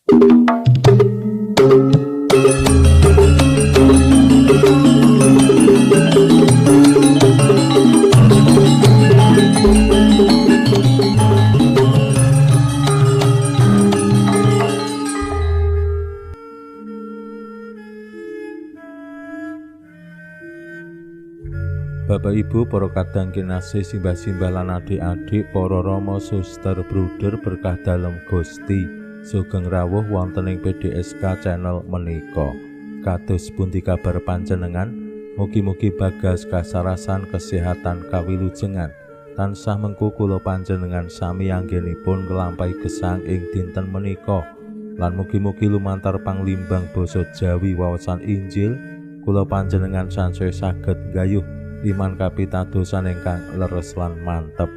Bapak Ibu, para kadang kinasih, simbah-simbah lan adik-adik, para rama, suster, bruder berkah dalem Gusti, sugeng rawuh wonten ing PDSK channel menika. Kados pundi kabar panjenengan? Mugi-mugi bagas kasarasan kesehatan kawilujengan. Tansah mengku kula panjenengan sami anggenipun nglampahi gesang ing dinten menika. Lan mugi-mugi lumantar panglimbang basa Jawi wawasan Injil kula panjenengan sansaya saged nggayuh iman kapitadosan ingkang leres lan mantep.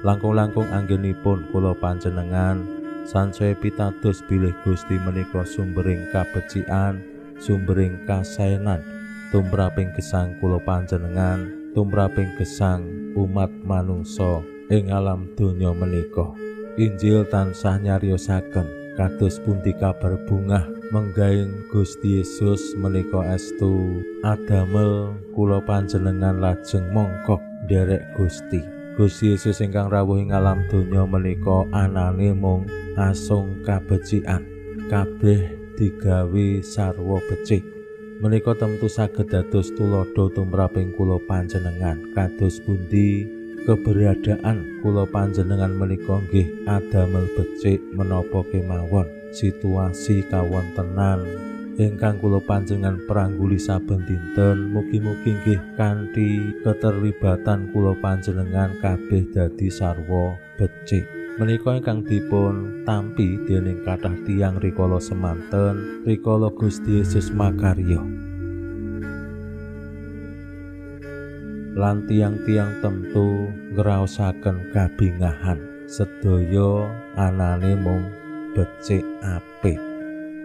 Langkung-langkung anggenipun kula panjenengan sansaya pitados bilih Gusti menika sumbering kabecikan, sumbering kasaenan tumraping gesang kula panjenengan, tumraping gesang umat manungsa ing alam donya menika. Injil tansah nyariosaken kados pundi kabar bungah menggaing Gusti Yesus menika estu adamel kula panjenengan lajeng mongkok nderek Gusti. Gusti Yesus ingkang rawuh ing alam donya menika anane mung asung kabecikan, kabeh digawe sarwa becik. Menika tentu saged dados tuladha tumraping kula panjenengan. Kados pundi keberadaan kula panjenengan menika nggih adamel becik menapa kemawon situasi kawontenan ingkang kula panjenengan prangguli saben dinten. Mugi-mugi nggih kanthi keterlibatan kula panjenengan kabeh dadi sarwa becik. Menika ingkang dipun tampi dening kathah tiyang rikala semanten rikala Gusti Yesus makarya. Lan tiang-tiang tentu ngraosaken kabingahan sedaya anane mung becik apik.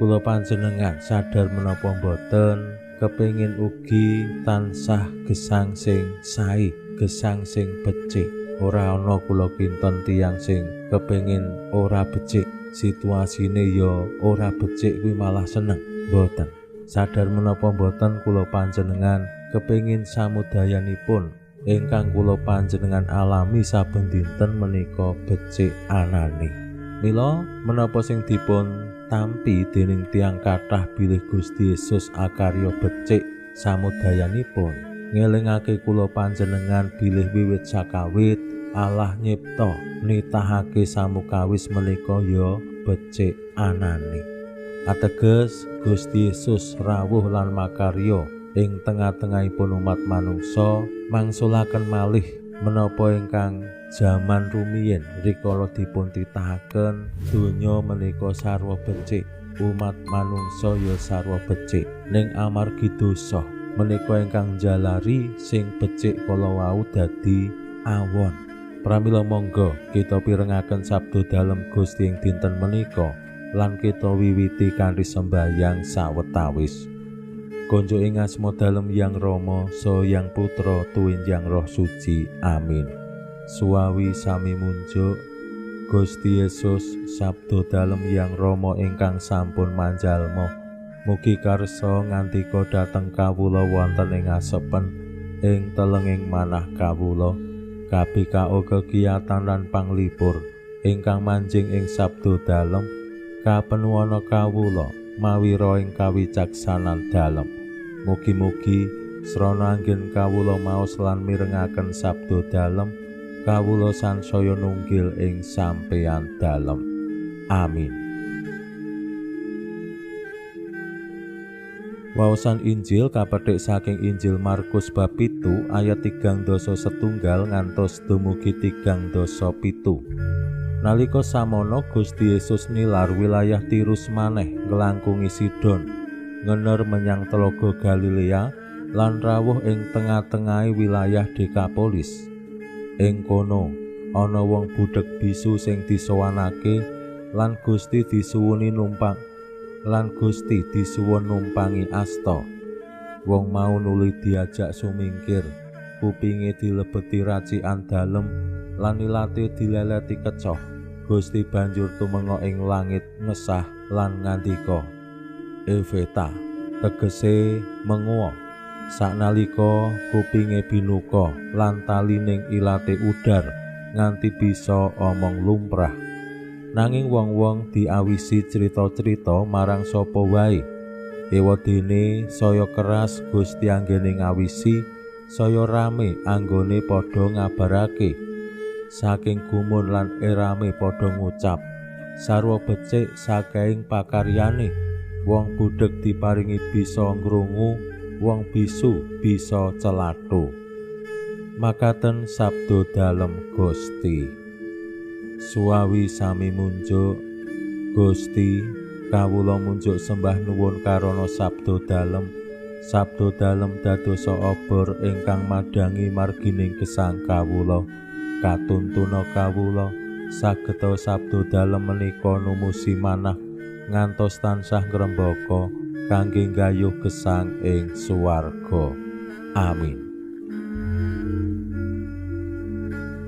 Kula panjenengan sadar menapa mboten kepengin ugi tansah gesang sing sae, gesang sing becik. Ora ana kula kinten tiyang sing kepengin ora becik, situasine ya ora becik kuwi malah seneng. Mboten. Sadar menapa mboten kula panjenengan kepengin samudayanipun ingkang kula panjenengan alami saben dinten menika becik anane. Mila menapa sing dipun tampi dening tiyang kathah bilih Gusti Yesus akarya becik samudayanipun ngelingake kula panjenengan bilih wiwit sakawit Allah nyipta nitahake samukawis menika ya becik anane. Ateges Gusti Yesus rawuh lan makarya ing tengah-tengahipun umat manungsa mangsulaken malih menapa ingkang jaman rumiyin rikala dipun titahaken donya menika sarwa becik, umat manungsa ya sarwa becik. Ning amargi dosa menika ingkang njalari sing becik kala wau dadi awon. Pramila monggo kita pirengaken sabda dalem Gusti ing dinten menika lan kita wiwiti kanthi sembahyang sawetawis. Konjuk ing asma dalem Yang Rama, saha Yang Putra, tuwin Yang Roh Suci. Amin. Suwawi sami munjuk Gusti Yesus sabda dalem Yang Rama ingkang sampun manjalma. Mugi karsa ngandika dhateng kawula wonten ing asepen ing telenging manah kawula. KPKO kegiatan lan panglipur ingkang manjing ing sabda dalem kapenuwana kawula mawira ing kawicaksanan dalem. Mugi-mugi srana anggen kawula maos lan mirengaken sabda dalem kawula sansaya nunggil ing sampeyan dalem. Amin. Waosan Injil kapethik saking Injil Markus bab 7 ayat 31 ngantos dumugi 37. Nalika samono Gusti Yesus nilar wilayah Tirus maneh nglangkungi Sidon, ngener menyang Telaga Galilea lan rawuh ing tengah-tengahe wilayah Dekapolis. Ing kono ana wong budheg bisu sing disowanake lan Gusti disuwuni numpang lan Gusti disuwun numpangi asta. Wong mau nuli diajak sumingkir, kupinge dilebeti racikan dalem lan ilate dileleti kecoh. Gusti banjur tumenga ing langit ngesah lan ngandika, "Efeta," tegese menguwa. Saknalika kupinge binuka lan talining ilate udar nganti bisa omong lumrah. Nanging wong-wong diawisi crita-crita marang sapa wae. Ewadene saya keras Gusti anggene ngawisi, saya rame anggone padha ngabarake. Saking gumun lan erame padha ngucap, sarwa becik saking pakaryane. Wong budheg diparingi bisa ngrungu, wong bisu bisa celathu. Makaten sabda dalem Gusti. Suwawi sami munjuk Gusti, kawula munjuk sembah nuwun karana sabda dalem. Sabda dalem dadosa obor ingkang madhangi margining gesang kawula. Katuntuna kawula sageta sabda dalem menika numusi manah ngantos tansah ngrembaka kangge nggayuh gesang ing swarga. Amin.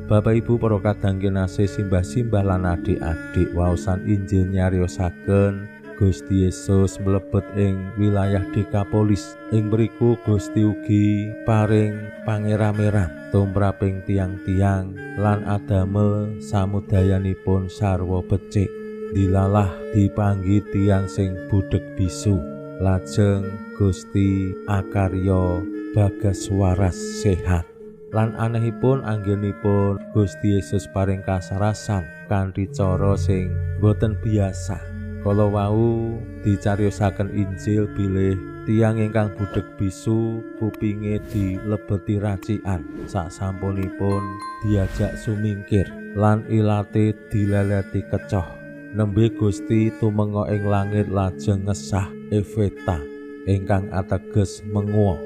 Bapak Ibu para kadang kinasih, simbah-simbah lan adik-adik, waosan Injil nyariosaken Gusti Yesus mlebet ing wilayah Dekapolis. Ing mriku Gusti ugi paring pangerameran tumraping tiang-tiang lan adamel samudayanipun sarwa becik. Dilalah dipanggi tiang sing budheg bisu. Lajeng Gusti akarya bagas waras sehat. Lan anehipun anggenipun Gusti Yesus paring kasarasan kanthi cara sing boten biasa. Kala wau dicariosaken Injil bilih tiyang ingkang budheg bisu kupinge dilebeti racikan sasampunipun diajak sumingkir lan ilate dileleti kecoh. Nembe Gusti tumenga ing langit lajeng ngesah Efeta ingkang ateges menguwa.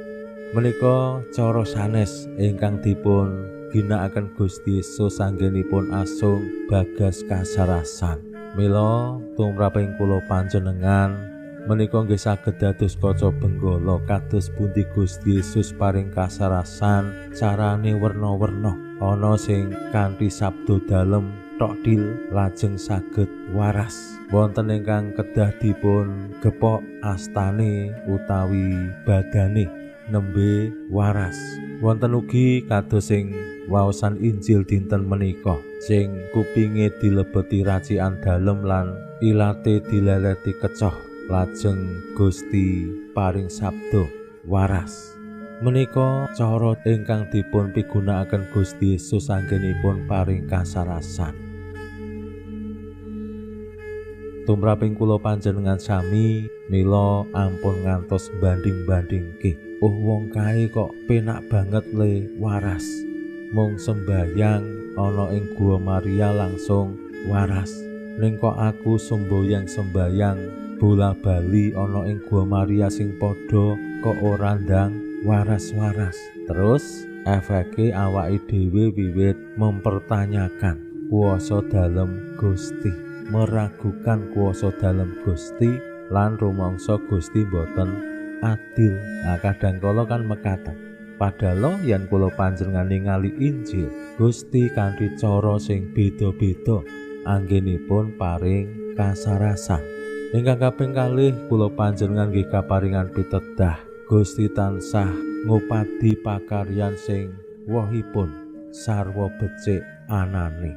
Menika cara sanes ingkang dipun ginakaken Gusti Yesus anggenipun asung bagas kasarasan. Mila tumraping kula panjenengan menika nggih saged dados kaca benggala kados pundi Gusti Yesus paring kasarasan carane werna-werna. Ana sing kanthi sabda dalem thokthil lajeng saged waras. Wonten ingkang kedah dipun gepok astane utawi badane nembe waras. Wonten ugi kados sing waosan Injil dinten menika sing kupinge dilebeti racikan dalem lan ilate dileleti kecoh, lajeng Gusti paring sabda waras. Menika cara ingkang dipun pigunakaken Gusti Yesus anggenipun paring kasarasan. Tumraping kula panjenengan sami, mila ampun ngantos banding-bandingke. Oh, wong kae kok penak banget le waras. Mung sembayang ana ing Gua Maria langsung waras. Ning kok aku semboyang-sembayang bola-bali ana ing Gua Maria sing padha kok ora ndang waras-waras. Terus efeke awake dhewe wiwit mempertanyakan kuasa dalem Gusti, meragukan kuasa dalem Gusti lan rumangsa Gusti boten adil. Nah, kadang kala kan mekaten. Padahal yen kula panjenengan ningali Injil, Gusti kanthi cara sing beda-beda anggenipun paring kasarasan. Ingkang kaping kalih kula panjenengan nggih kaparingan pitedah Gusti tansah ngupadi pakaryan sing wohipun sarwa becik anane.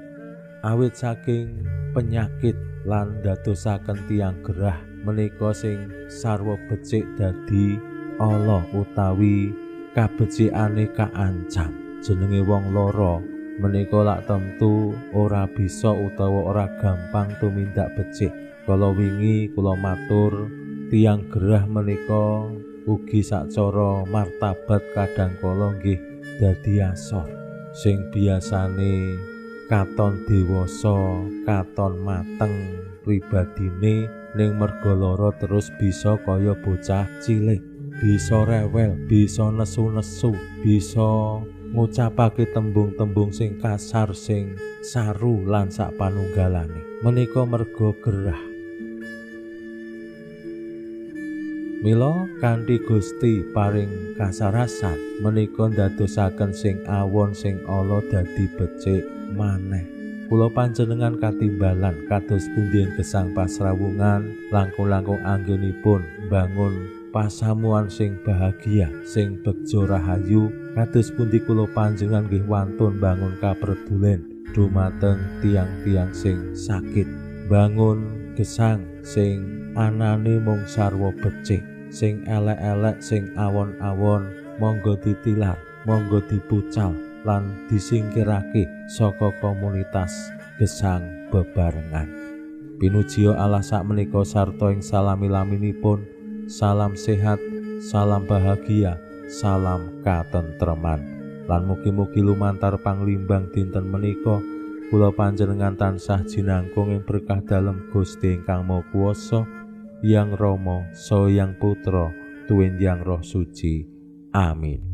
Awit saking penyakit lan ndadosaken tiyang gerah menika sing sarwa becik dadi ala utawi kabecikane kaancam. Jenenge wong lara menika lak tentu ora bisa utawa ora gampang tumindak becik. Kala wingi kula matur tiyang gerah menika ugi sacara martabat kadang kala nggih dadi asor. Sing biasane katon dewasa, katon mateng pribadine, ning merga lara terus bisa kaya bocah cilik, bisa rewel, bisa nesu-nesu, bisa ngucapake tembung-tembung sing kasar, sing saru lan sak panunggalane. Menika merga gerah. Mila kanthi Gusti paring kasarasan menika ndadosaken sing awon sing ala dadi becik maneh. Kula panjenengan katimbalan kados pundi ing gesang pasrawungan langkung-langkung anggenipun bangun pasamuan sing bahagia, sing begja rahayu, kados pundi kula panjenengan nggih wantun bangun kapredulen dumateng tiang-tiang sing sakit, bangun gesang sing anane mung sarwa becik, sing elek-elek, sing awon-awon monggo ditilar, monggo dipucal lan disingkirake saka komunitas gesang bebarengan. Pinujiya Allah sakmenika sarta ing salami-laminipun. Salam sehat, salam bahagia, salam katentreman. Lan mugi-mugi lumantar panglimbang dinten menika kula panjenengan tansah jinangkung ing berkah dalem Gusti ingkang Maha Kuwasa, Yang Rama, Saha Yang Putra, tuwin Yang Roh Suci. Amin.